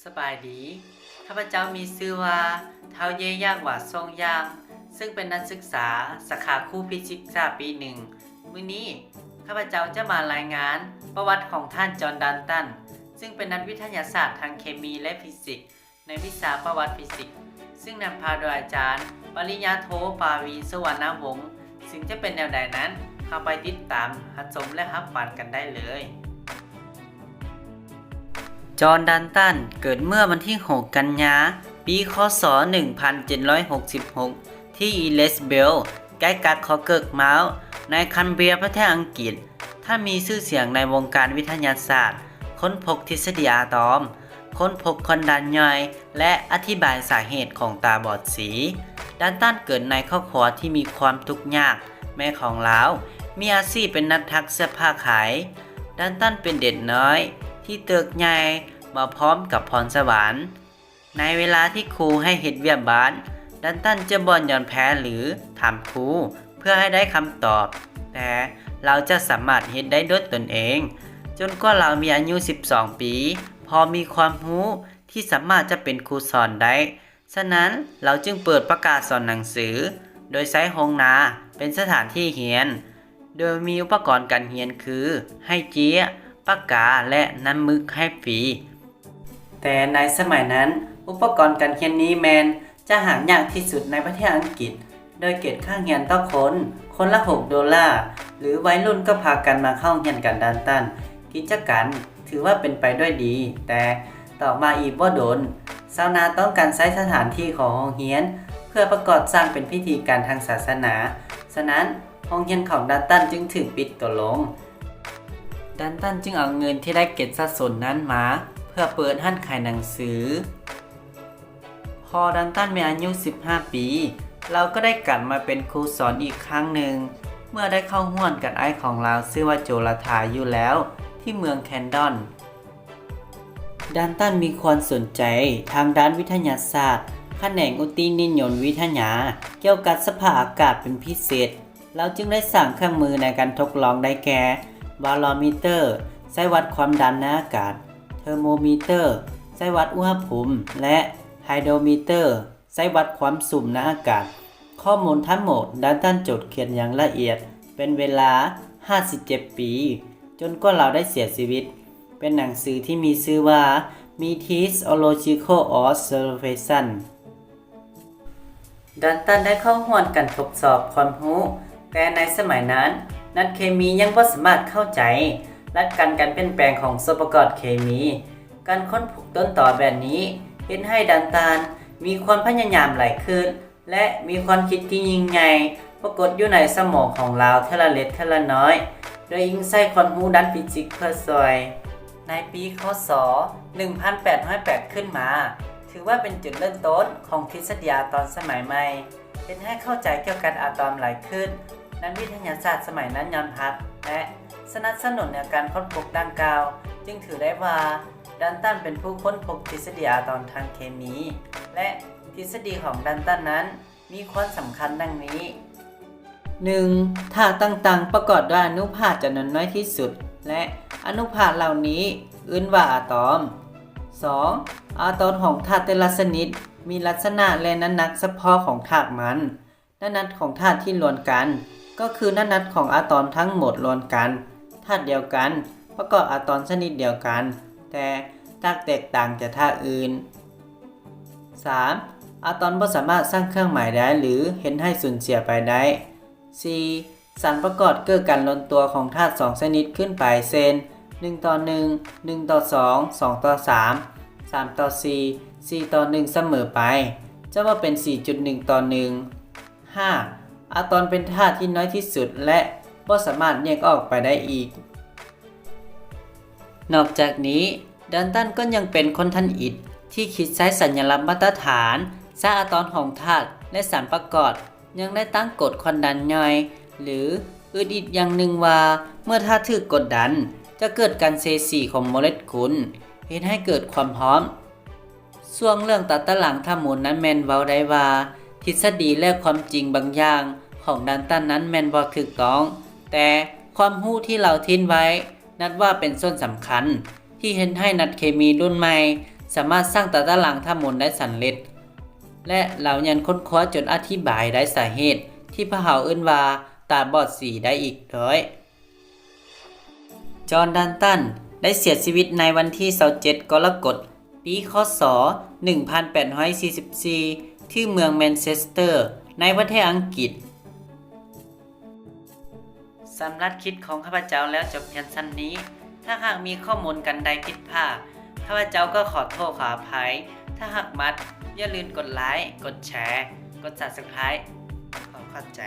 ສະບາຍດີ ຂ້າພະເຈົ້າມີຊື່ວ່າ ທ້າວເຢຍຢາກ ຫວາຊອງຢາງ ຊຶ່ງເປັນນັກສຶກສາສາຂາຄູຟີຊິກສາປີໜຶ່ງ. ມື້ນີ້ ຂ້າພະເຈົ້າຈະມາລາຍງານປະຫວັດຂອງທ່ານ ຈອນ ດັນຕັນ ຊຶ່ງເປັນນັກວິທະຍາສາດທາງເຄມີ ແລະ ຟີຊິກ ໃນວິຊາປະຫວັດຟີຊິກ ຊຶ່ງນຳພາໂດຍອາຈານປະລິນຍາໂທ ປາວີ ສຸວັນນະວົງ ຊຶ່ງຈະເປັນແນວໃດນັ້ນ ເຮົາໄປຕິດຕາມຮັບຊົມ ແລະ ຮັບຟັງກັນໄດ້ເລີຍ. ຈອນ ດັນຕັນ ເກີດເມື່ອວັນທີຫົກ ກັນຍາ ປີ ຄ.ສ. ໜຶ່ງພັນເຈັດຮ້ອຍຫົກສິບຫົກ ທີ່ East Bell ໃກ້ກັບ Clockers Mount ໃນ Cumbria ປະເທດອັງກິດ. ທ່ານມີຊື່ສຽງໃນວົງການວິທະຍາສາດ, ຄົ້ນພົບທິດສະດີອາຕອມ, ຄົ້ນພົບຄວາມດັນຍ່ອຍ ແລະ ອະທິບາຍສາເຫດຂອງຕາບອດສີ. ດັນຕັນເກີດໃນຄອບຄົວທີ່ມີຄວາມທຸກຍາກ, ແມ່ຂອງລາວມີອາຊີບເປັນນັກຖັກເສື້ອຜ້າຂາຍ. ດັນຕັນເປັນເດັກນ້ອຍທີ່ເຕີບໃຫຍ່ມາພ້ອມກັບພອນສະຫວັນ. ໃນເວລາທີ່ຄູໃຫ້ເຮັດວຽກບ້ານ, ດັນຕັນຈະບໍ່ຍອມແພ້ ຫຼື ຖາມຄູເພື່ອໃຫ້ໄດ້ຄຳຕອບ, ແຕ່ລາວຈະສາມາດເຮັດໄດ້ດ້ວຍຕົນເອງ ຈົນກວ່າລາວມີອາຍຸສິບສອງປີ, ພໍມີຄວາມຮູ້ທີ່ສາມາດຈະເປັນຄູສອນໄດ້. ສະນັ້ນ, ລາວຈຶ່ງເປີດປະກາດສອນໜັງສື ໂດຍໃຊ້ໂຮງນາເປັນສະຖານທີ່ຮຽນ, ໂດຍມີອຸປະກອນການຮຽນຄື ໄຮເຈ້ຍ, ປາກກາ ແລະ ນ້ຳມຶກໃຫ້ຟຣີ. ແຕ່ໃນສະໄໝນັ້ນ, ອຸປະກອນການຮຽນນີ້ແມ່ນຈະຫາຍາກທີ່ສຸດໃນປະເທດອັງກິດ, ໂດຍເກດຄ່າຮຽນຕໍ່ຄົນ ຄົນລະຫົກໂດລາ, ຫຼື ໄວລຸ້ນກໍພາກັນມາເຂົ້າຮຽນກັນ. ດັ່ງນັ້ນ, ກິດຈະການຖືວ່າເປັນໄປດ້ວຍດີ, ແຕ່ຕໍ່ມາອີກບໍ່ດົນ, ຊາວນາຕ້ອງການໃຊ້ສະຖານທີ່ຂອງໂຮງຮຽນ ເພື່ອປະກອບສ້າງເປັນພິທີການທາງສາສະໜາ. ສະນັ້ນ, ໂຮງຮຽນຂອງດັນຕັນຈຶ່ງຖືກປິດໂຕລົງ. ດັນຕັນຈຶ່ງເອົາເງິນທີ່ໄດ້ເກັບສະສົມນັ້ນມາເພື່ອເປີດຮ້ານຂາຍໜັງສື. ພໍດັນຕັນມີອາຍຸສິບຫ້າປີ, ລາວກໍໄດ້ກັບມາເປັນຄູສອນອີກຄັ້ງໜຶ່ງ ເມື່ອໄດ້ເຂົ້າຮ່ວມກັບອ້າຍຂອງລາວຊື່ວ່າ ໂຈລາທາ ຢູ່ແລ້ວ ທີ່ເມືອງແຄນດອນ. ດັນຕັນມີຄວາມສົນໃຈທາງດ້ານວິທະຍາສາດ, ຂະແໜງອຸຕຸນິຍົມວິທະຍາ, ກ່ຽວກັບສະພາບອາກາດເປັນພິເສດ. ລາວຈຶ່ງໄດ້ສ້າງເຄື່ອງມືໃນການທົດລອງໄດ້ແກ່ ບາໂຣມີເຕີ ໃຊ້ວັດຄວາມດັນໃນອາກາດ, ເທີໂມມີເຕີ ໃຊ້ວັດອຸນຫະພູມ ແລະ ໄຮໂດຣມີເຕີ ໃຊ້ວັດຄວາມຊຸ່ມໃນອາກາດ. ຂໍ້ມູນທັງໝົດ ດັນຕັນຈົດຂຽນຢ່າງລະອຽດເປັນເວລາຫ້າສິບເຈັດປີ, ຈົນກວ່າລາວໄດ້ເສຍຊີວິດ. ເປັນໜັງສືທີ່ມີຊື່ວ່າ Methodological Observation. ດັນຕັນໄດ້ເຂົ້າຮ່ວມການທົດສອບຄວາມຮູ້, ແຕ່ໃນສະໄໝນັ້ນ ນັກເຄມີຍັງບໍ່ສາມາດເຂົ້າໃຈຫຼັກການການປ່ຽນແປງຂອງສ່ວນປະກອບເຄມີ. ການຄົ້ນພົບຕົ້ນຕໍແບບນີ້ເຮັດໃຫ້ດັນຕັນມີຄວາມພະຍາຍາມຫຼາຍຂຶ້ນ ແລະ ມີຄວາມຄິດທີ່ຍິ່ງໃຫຍ່ປາກົດຢູ່ໃນສະໝອງຂອງລາວເທື່ອລະເລັກເທື່ອລະນ້ອຍ, ໂດຍອີງໃສ່ຄວາມຮູ້ດ້ານຟີຊິກເພື່ອຊ່ວຍ. ໃນປີ ຄ.ສ. ໜຶ່ງພັນແປດຮ້ອຍແປດ ຂຶ້ນມາ, ຖືວ່າເປັນຈຸດເລີ່ມຕົ້ນຂອງທິດສະດີອາຕອມສະໄໝໃໝ່, ເຮັດໃຫ້ເຂົ້າໃຈກ່ຽວກັບອາຕອມຫຼາຍຂຶ້ນ. ນັກວິທະຍາສາດສະໄໝນັ້ນຍອມຮັບ ແລະ ສະໜັບສະໜູນແນວການຄົ້ນພົບດັ່ງກ່າວ, ຈຶ່ງຖືໄດ້ວ່າ ດັນຕັນເປັນຜູ້ຄົ້ນພົບທິດສະດີອາຕອມທາງເຄມີ ແລະ ທິດສະດີຂອງດັນຕັນນັ້ນມີຄວາມສຳຄັນດັ່ງນີ້. ໜຶ່ງ ທາດຕ່າງໆປະກອບດ້ວຍອະນຸພາກຈຳນວນນ້ອຍທີ່ສຸດ ແລະ ອະນຸພາກເຫຼົ່ານີ້ເອີ້ນວ່າອາຕອມ. ສອງ ອາຕອມຂອງທາດແຕ່ລະຊະນິດມີລັກສະນະ ແລະ ນ້ຳໜັກສະເພາະຂອງທາດມັນ. ນ້ຳໜັກຂອງທາດທີ່ລວມກັນ ກໍຄືນ້ຳໜັກຂອງອາຕອມທັງໝົດລວມກັນ, ທາດດຽວກັນ, ປະກອບອາຕອມຊະນິດດຽວກັນ, ແຕ່ຕ່າງແຕກຕ່າງຈາກທາດອື່ນ. ສາມ ອາຕອມບໍ່ສາມາດສ້າງເຄື່ອງໝາຍໄດ້ ຫຼື ເຮັດໃຫ້ສູນເສຍໄປໄດ້. ສີ່ ສານປະກອບເກີດການລົງຕົວຂອງທາດສອງຊະນິດຂຶ້ນໄປ ເຊັ່ນ ໜຶ່ງຕໍ່ໜຶ່ງ, ໜຶ່ງຕໍ່ສອງ, ສອງຕໍ່ສາມ, ສາມຕໍ່ສີ່, ສີ່ຕໍ່ໜຶ່ງສະເໝີໄປ, ຈະວ່າເປັນ ສີ່ຈຸດໜຶ່ງຕໍ່ໜຶ່ງ. ຫ້າ ອາຕອມເປັນທາດທີ່ນ້ອຍທີ່ສຸດ ແລະ ບໍ່ສາມາດແຍກອອກໄປໄດ້ອີກ. ນອກຈາກນີ້, ດັນຕັນກໍຍັງເປັນຄົນທຳອິດທີ່ຄິດໃຊ້ສັນຍາລັກມາດຕະຖານ ໃຊ້ອາຕອມຂອງທາດ ແລະ ສານປະກອບ, ຍັງໄດ້ຕັ້ງກົດຄວາມດັນຍ່ອຍ ຫຼື ອື່ນອີກຢ່າງໜຶ່ງວ່າ ເມື່ອທາດຖືກກົດດັນ ຈະເກີດການເສຍສີຂອງໂມເລກຸນ ເຮັດໃຫ້ເກີດຄວາມຮ້ອນ. ສ່ວນເລື່ອງຕາຕະລາງທຳອິດນັ້ນແມ່ນເວົ້າໄດ້ວ່າ ທິດສະດີ ແລະ ຄວາມຈິງບາງຢ່າງຂອງດັນຕັນນັ້ນແມ່ນບໍ່ຖືກຕ້ອງ, ແຕ່ຄວາມຮູ້ທີ່ລາວຖິ້ມໄວ້ ນັບວ່າເປັນສ່ວນສຳຄັນທີ່ເຮັດໃຫ້ນັກເຄມີລຸ້ນໃໝ່ ສາມາດສ້າງຕາຕະລາງທຳມົນໄດ້ສຳເລັດ ແລະ ລາວຍັງຄົ້ນຄວ້າຈົນອະທິບາຍໄດ້ສາເຫດທີ່ພວກເຮົາເອີ້ນວ່າຕາບອດສີໄດ້ອີກດ້ວຍ. ຈອນດັນຕັນ ໄດ້ເສຍຊີວິດໃນວັນທີຊາວເຈັດ ກໍລະກົດ ປີ ຄ.ສ. ໜຶ່ງພັນແປດຮ້ອຍສີ່ສິບສີ່ ທີ່ເມືອງແມນເຊສເຕີ ໃນປະເທດອັງກິດ. ສຳລັບຄລິບຂອງຂ້າພະເຈົ້າແລ້ວຈົບພຽງສ່ຳນີ້. ຖ້າຫາກມີຂໍ້ມູນອັນໃດຜິດພາດ, ຂ້າພະເຈົ້າກໍຂໍໂທດຂໍອະໄພ. ຖ້າຫາກມັກ, ຢ່າລືມກົດໄລ, ກົດແຊ, ກົດ Subscribe. ຂໍຂອບໃຈ.